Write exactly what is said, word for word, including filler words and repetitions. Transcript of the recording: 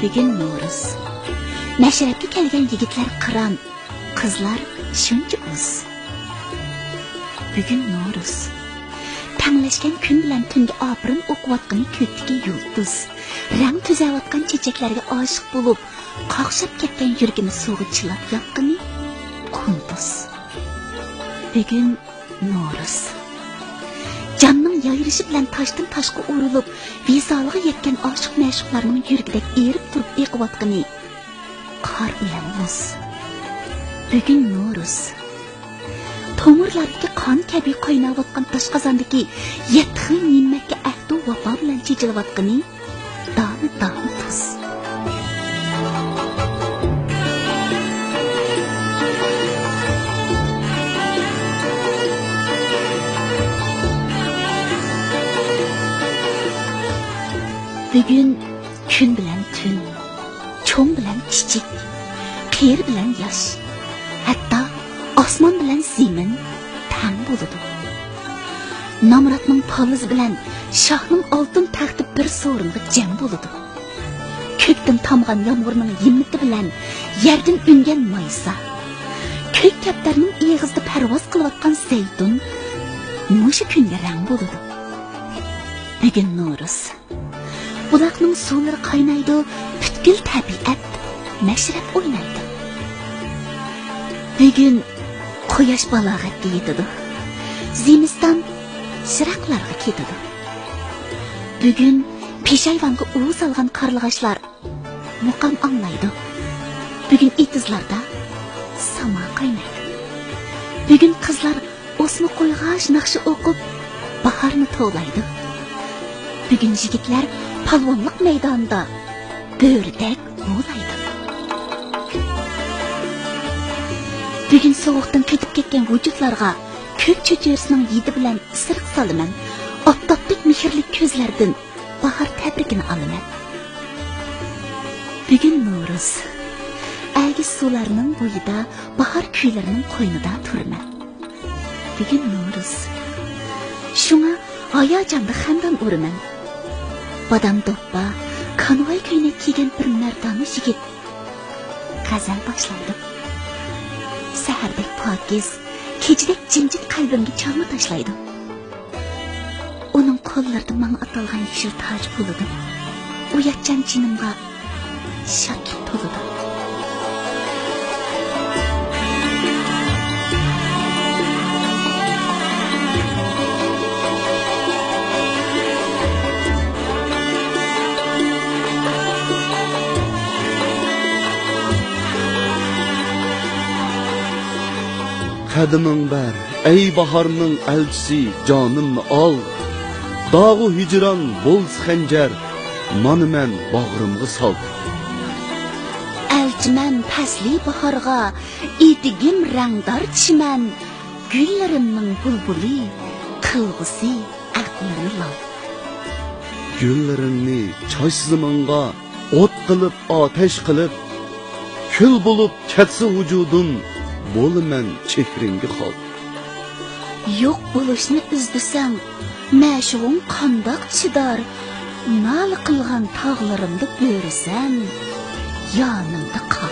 بۈگۈن نورۇز. مەشرەپكە كەلگەن يىگىتلەر قىران، قىزلار شۇنچە ئۇز. بۈگۈن نورۇز. تەڭلەشكەن كۈن بىلەن تۈنگە ئاپىرىن ئوقۇۋاتقىنى كۆكتىكى يۇلتۇز. رەڭ تۈزەۋاتقان چېچەكلەرگە ئاشىق بولۇپ، قاقشاپ كەتكەن يۈرىكىمنى سۇغا چىلاپ ياپقىنى قۇندۇز. بۈگۈن نورۇز. جاننىڭ يايرىشى بىلەن تاشتىن تاشقا ئۇرۇلۇپ، ۋىسالىغا يەتكەن ئاشىق مەشۇقلارنىڭ يۈرىكىدەك ئېرىپ تۇرۇپ ئېقىۋاتقىنى قار بىلەن مۇز. بۈگۈن نورۇز. تومۇرلاردىكى قان كەبى قايناۋاتقان داشقازاندىكى يەتتە خىل نېمەتكە ئەھدۇ ۋاپا بىلەن چېچىلىۋاتقىنى دانە-دانە تۇز. بۈگۈن كۈن بىلەن تۈن، چوڭ بىلەن كىچىك، قېرى بىلەن ياش، ھەتتا ئاسمان بىلەن زېمىن تەڭ بولىدۇ. نامراتنىڭ پالىزى بىلەن شاھنىڭ ئالتۇن تەختى بىر سورۇنغا جەم بولىدۇ. كۆكتىن تامغان يامغۇرنىڭ ھىممىتى بىلەن يەردىن ئۈنگەن مايسا، كۆك كەپتەرنىڭ ئېغىزىدا پەرۋاز قىلىۋاتقان زەيتۇن مۇشۇ كۈنگە رەڭ بولىدۇ. بۈگۈن نورۇز. بۇلاقنىڭ سۇلىرى قاينايدۇ، پۈتكۈل تەبىئەت مەشرەپ ئوينايدۇ. بۈگۈن قۇياش بالاغەتكە يېتىدۇ، زىمىستان يىراقلارغا كېتىدۇ. بۈگۈن پېشايۋانغا ئۇۋا سالغان قارلىغاچلار مۇقام ئاڭلايدۇ. بۈگۈن ئېتىزلاردا ساما قاينايدۇ. بۈگۈن قىزلار ئوسما قويغاچ ناخشا ئوقۇپ، باھارنى توۋلايدۇ. بۈگۈن يىگىتلەر پالۋانلىق مەيدانىدا بۆرىدەك ھۇۋلايدۇ. بۈگۈن سوغۇقتىن قېتىپ كەتكەن ۋۇجۇدلارغا كۆك چۆچۈرىسىنىڭ ھىدى بىلەن ئىسرىق سالىمەن، ئاپتاپتەك مېھىرلىك كۆزلەردىن باھار تەبرىكىنى ئالىمەن. بۈگۈن نورۇز. ئەگىش سۇلارنىڭ بويىدا، باھار كۈيلىرىنىڭ قوينىدا تۇرىمەن. بۈگۈن نورۇز. شۇڭا ھاياجاندا خەندان ئۇرىمەن. بادام دوپپا، كانۋاي كۆينەك كىيگەن بىر مەردانە يىگىت غەزەل باشلايدۇ. سەھەردەك پاكىز، كېچىدەك جىمجىت قەلبىمگە چالما تاشلايدۇ. ئۇنىڭ قوللىرىدا ماڭا ئاتالغان يېشىل تاج بولىدۇ. ئۇياتچان جېنىمغا شادلىق تولىدۇ. قەدىمىڭ بەر، ئەي باھارنىڭ ئەلچىسى، جانىمنى ئال. داغۇ ھىجران بولسا خەنجەر، مانا مەن باغرىمغا سال. ئەلچىمەن پەسلى باھارغا، ئېتىكىم رەڭدار چىمەن، گۈللىرىمنىڭ بۇلبۇلى، قىلغۇسى ئەقلىمنى لال. گۈللىرىڭنى چاچ زېمىنغا، ئوت قىلىپ، ئاتەش قىلىپ، كۈل بولۇپ كەتسە ۋۇجۇدۇم، بولىمەن چېھرىڭگە خال. يوق بولۇشنى ئىزدىسەڭ، مەشۇقۇڭ قانداق چىدار؟ نالە قىلغان تاغلىرىمدا بۆرىسەن، يانىمدا قال.